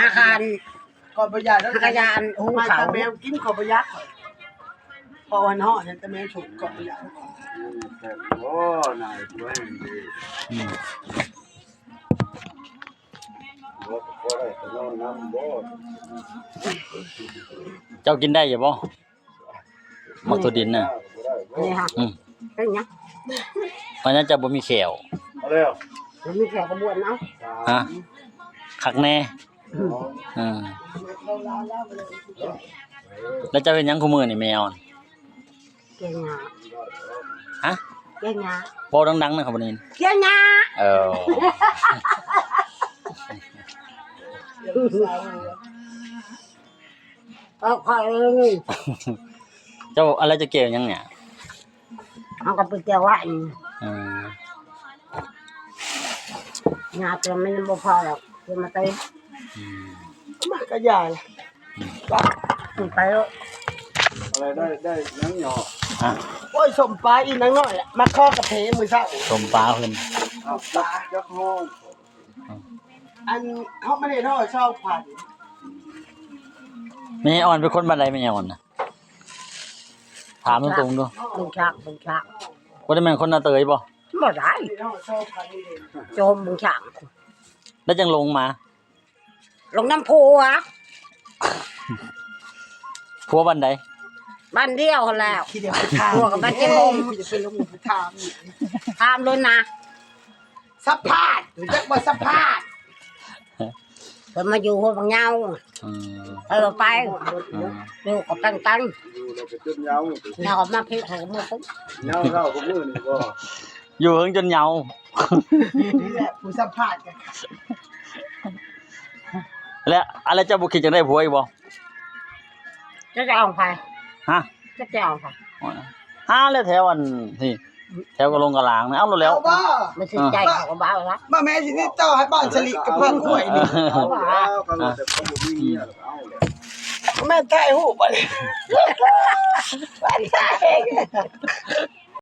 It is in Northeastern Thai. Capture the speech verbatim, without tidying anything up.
อาหาร ก่อนบ่อยากแล้ว อาหารหุงข้าว ไม่ แต่แมวกินก่อนบ่อยาก เพราะวันห่อเนี่ยแต่แมวสุกก่อนบ่อยาก อืม แต่โอ้ นายตัวเองดี อืม บ่ บ่ได้ไปนอนนำบ่ เจ้ากินได้อยู่บ่ หมากถั่วดินน่ะ นี่ค่ะ อืม เป็นไง เพราะฉะนั้นเจ้าบ่มีแข้ว เอาแล้ว บ่มีแข้วก็บวชเอา ฮะ คักแน่ อืม เออ แล้วเจ้าเฮ็ดหยังคุมื้อนี่แม่ออน เกี่ยวหญ้า ฮะ เกี่ยวหญ้า เว้าดังๆ นะครับ บ่ได้ยิน เกี่ยวหญ้า เออ เอาข้อยเอง เจ้าอะไรจะเกี่ยวหยังเนี่ย เอาก็ไปเกี่ยวไว้นี่ อืม หญ้าตัวมันบ่พอหรอก เกี่ยวมาเต็ม อืม มันก็ยาละ อืม ไปแล้ว อะไรได้ ได้หยังหยอ ฮะ โอ้ย ส้มปลาอีนางน้อยอะ มาขอกาแฟมื้อเช้า ส้มปลาเพิ่น เอาปลาจักห่อ อันเขาไม่ได้ทอดเช้าผัด แม่ออนเป็นคนบ้านใดแม่ออนน่ะ ถามตรงๆ ดู บึงฉาง บึงฉาง บ่ได้แม่นคนนาเตยบ่ บ่ได้ ไม่ได้ทอดเช้าผัดนี่เอง โจมบึงฉาง แล้วจังลงมา ลงน้ำพุอะ ผัวบ้านใด บ้านเดียวหั้นแหล้ว ทีเดียวไปถาม ผัวกับบ้านเจ๊มง จะไปลงไปถามอีก ถามเลยนะ สัมภาษณ์ หรือจักบ่สัมภาษณ์ เพิ่นมาอยู่หัวบางเหย้า อืม เออ ไป อืม อยู่กับตันตัน อยู่แล้วก็จนเหย้า แล้วก็มาพิษหัวมือปุ๊บ เหย้าเหล้ากับมือนี่บ่ อยู่เฮิงจนเหย้า นี่แหละผู้สัมภาษณ์กัน แล้วอะไรเจ้าบ่คิดจังได้ผัวอีกบ่ จะจะเอาใคร ฮะ จะจะเอาใคร หาแล้วแถวอันนี่ แถวกะลงกะลางนะ เอาแล้ว เอาบ่ มันสิใจเขาก็บ้าละ มาแม่สินี่เจ้าให้บ้านสลิกับเพื่อนกล้วยนี่ เอาแล้ว เขาว่าแต่เขาบ่มีเมียแล้วเอาแล้ว แม่ถ่ายรูปบ่เลย บ้านถ่าย